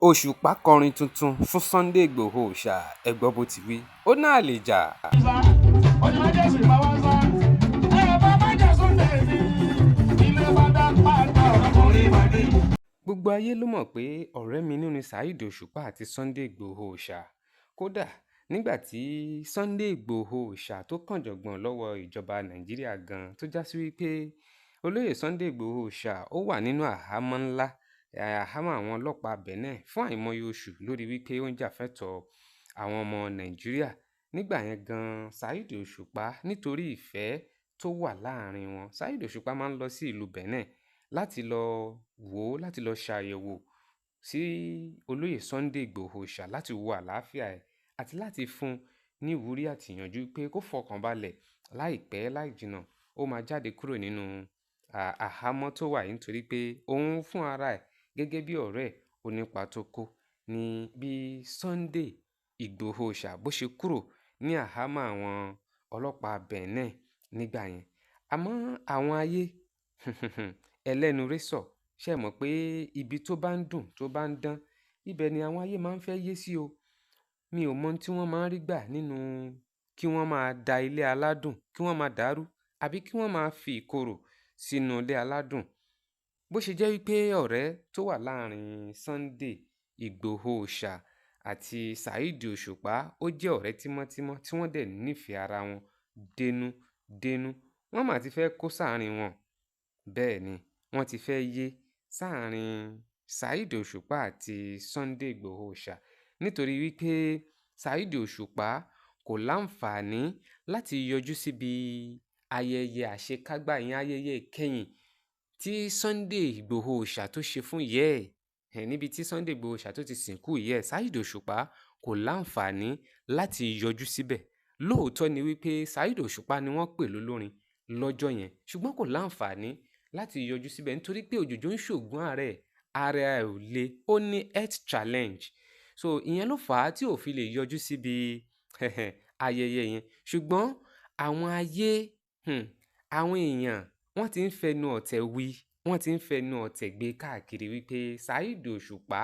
Òṣùpá kọrin tuntun fún Sunday Igboho Òòṣà. Ẹ gbọ́ bó ti wí, ó náà lè jà. Gbogbo ayé ló mọ̀ pé ọ̀rẹ́ mi nínú Saheed Òṣùpá àti Sunday Igboho Òòṣà. Kódà nígbà tí Sunday Igboho Òòṣà tó kànjọ̀gbọ̀n lọ́wọ́ ìjọba Nàìjíríà gan, tó já sí wípé olóyè Sunday Igboho Òòṣà ó wà nínú àhámọ́ ńlá, àhámọ́ àwọn ọlọ́pàá Benin fún àìmọye oṣù lórí wípé ó ń jà fẹ́tọ̀ọ́ àwọn ọmọ Nàìjíríà. Nígbà yẹn gan, Saheed Òṣùpá, nítorí ìfẹ́ tó wà láàrin wọn, Saheed Òṣùpá máa ń lọ sí ìlú Benin láti lọ wò ó, láti lọ ṣàyẹ̀wò sí olóyè Sunday Igboho Òòṣà, láti wo àlàáfíà ẹ̀ àti láti fún un ní ìwúrí àti ìyànjú pé kó fọkàn balẹ̀, láìpẹ́ láì jìnnà ó máa jáde kúrò nínú àhámọ́ tó wà yìí, nítorí pé òun fún ara ẹ̀ gẹ́gẹ́ bí ọ̀rẹ́ ẹ̀ ó nípa tó kó ní bí Sunday Igboho Òòṣà bó ṣe kúrò ní àhámọ́ àwọn ọlọ́pàá Benin nígbà yẹn. Àmọ́ àwọn ayé ẹlẹ́nu rẹ́sọ̀, ṣe mọ̀ pé ibi tó bá ń dùn, tó bá ń dán, ibẹ̀ ni àwọn ayé máa ń fẹ́ yé sí o. Mi ò mọ ohun tí wọ́n máa ń rí gbà nínú kí wọ́n máa da ilé aládùn, kí wọ́n máa dàrú, àbí kí wọ́n máa fi ìkorò sínú ilé aládùn. Bó ṣe jẹ́ wípé ọ̀rẹ́ tó wà láàrin Sunday Igboho Òòṣà àti Saheed Òṣùpá, ó jẹ́ ọ̀rẹ́ tímọ́tímọ́ tí wọ́n dẹ̀ nífẹ̀ẹ́ ara wọn dénú dénú. Wọ́n mà ti fẹ́ kó sáàrin wọn. Bẹ́ẹ̀ ni, wọ́n ti fẹ́ yé sáàrin Saheed Òṣùpá àti Sunday Igboho Òòṣà, nítorí wípé Saheed Òṣùpá kò láǹfààní láti yọjú síbi ayẹyẹ àṣekágbá ìyẹn, ayẹyẹ ìkẹyìn tí Sunday Igboho Òòṣà tó ṣe fún ìyá ẹ̀, níbi tí Sunday Igboho Òòṣà tó ti sìnkú ìyá ẹ̀. Saheed Òṣùpá kò láǹfààní láti yọjú síbẹ̀. Lóòótọ́ ni wípé Saheed Òṣùpá ni wọ́n pè lólórin lọ́jọ́ yẹn, ṣùgbọ́n kò láǹfààní láti yọjú síbẹ̀ nítorí pé òjòjò ń ṣògùn ààrẹ, ara ẹ̀ ò le, ó ní health challenge. So ìyẹn ló fà á tí ò fi lè yọjú síbi ayẹyẹ yẹn. Ṣùgbọ́n àwọn ayé, àwọn èèyàn, wọ́n ti ń fẹnu ọ̀tẹ̀ wí, wọ́n ti ń fẹnu ọ̀tẹ̀ gbé káàkiri wípé Saheed Òṣùpá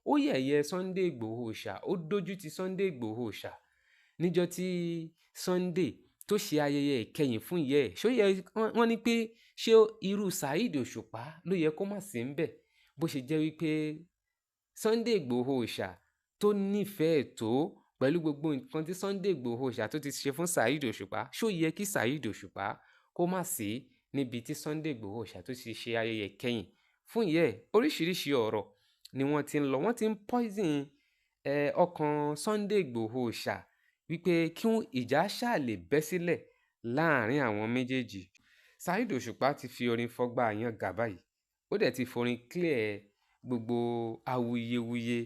ó yẹ̀yẹ́ Sunday Igboho Òòṣà, ó dójú ti Sunday Igboho Òòṣà níjọ́ tí Sunday tó ṣe ayẹyẹ ìkẹyìn fún ìyá ẹ̀. Ṣó yẹ wọ́n ní pé ṣé irú Saheed Òṣùpá ló yẹ kó má sí ńbẹ̀, bó ṣe jẹ́ wípé Sunday Igboho Òòṣà tó nífẹ̀ẹ́ tó, pẹ̀lú gbogbo nǹkan tí Sunday Igboho Òòṣà tó ti ṣe fún Saheed Òṣùpá, ṣó yẹ kí Saheed Òṣùpá kó má sí níbi tí Sunday Igboho Òòṣà tó ti ṣe ayẹyẹ ìkẹyìn fún ìyá ẹ̀? Oríṣiríṣi ọ̀rọ̀ ni wọ́n ti ń lọ, wọ́n ti ń poison ọkàn Sunday Igboho Òòṣà wípé kí ìjà ṣáà lè bẹ́ sílẹ̀ láàrin àwọn méjèèjì. Saheed Òṣùpá ti fi orin fọgbà yán gà báyìí, ó dẹ̀ ti forin clear gbogbo awuyewuye.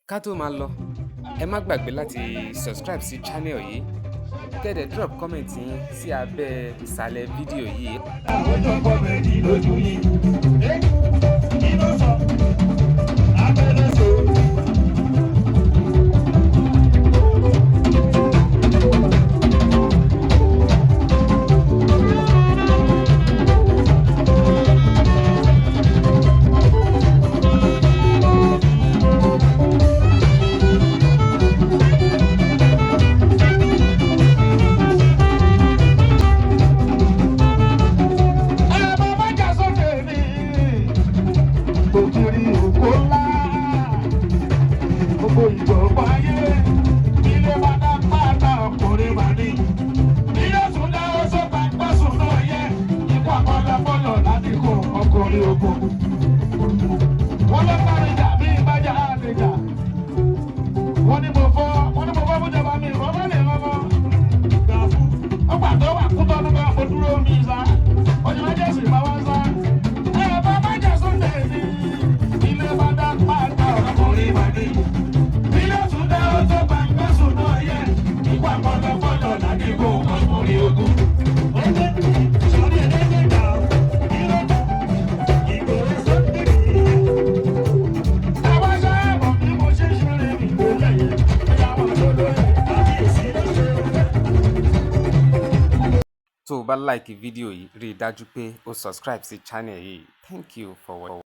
Ká tó máa lọ, ẹ má gbàgbé láti subscribe sí channel yìí, kẹ́ dẹ̀ drop comment yín sí abẹ́ ìsàlẹ̀ fídíò yìí. Àwùjọ comedy lójú yìí. Kí ló sọ? Abẹ́rẹ́ sọ. Ẹ bàbá jà sókè mi, ògiri òkú ńlá, gbogbo ìjọba ayé, ilé bàdá pátá ọkùnrin mà ní. Ilé sùn dá ó sọ́gbà gbọ́sùn náà yẹ, ikú àpáta fọlọ̀ ládìkù ọkùnrin ogun. Wọ́n lọ bá mi jà bí ìbájá lè jà. Wọ́n ní mo fọ́ fúnjọba mi, ìwọ́n bá lè rọ́mọ́. Gbà fún. Ó gbà tó wà kú tọ́nu kan, mo dúró mi sá. Ojú méjèèjì bá wá sá. Ẹ bá má jà sóde mi, ilé bá dá pátá ọkùnrin mà ní. Ilé tún dá ó tó gbàgbé sùn náà yẹ, ikú àpọ̀lọpọ̀lọ̀ ládìgbò ọkùnrin ogun. Sórí ẹ̀ẹ́dẹ́gbẹ̀ta gbà ó, ìgbòho Sunday. Àwọn sábà bí mo ṣe ṣeré mi ló lẹ́yìn, ìyàwó ló lóye, kábíyèsí ló ṣe é. Tó o bá like fídíò yìí, rí i dájú pé o subscribe sí channel yìí. Thank you for watching.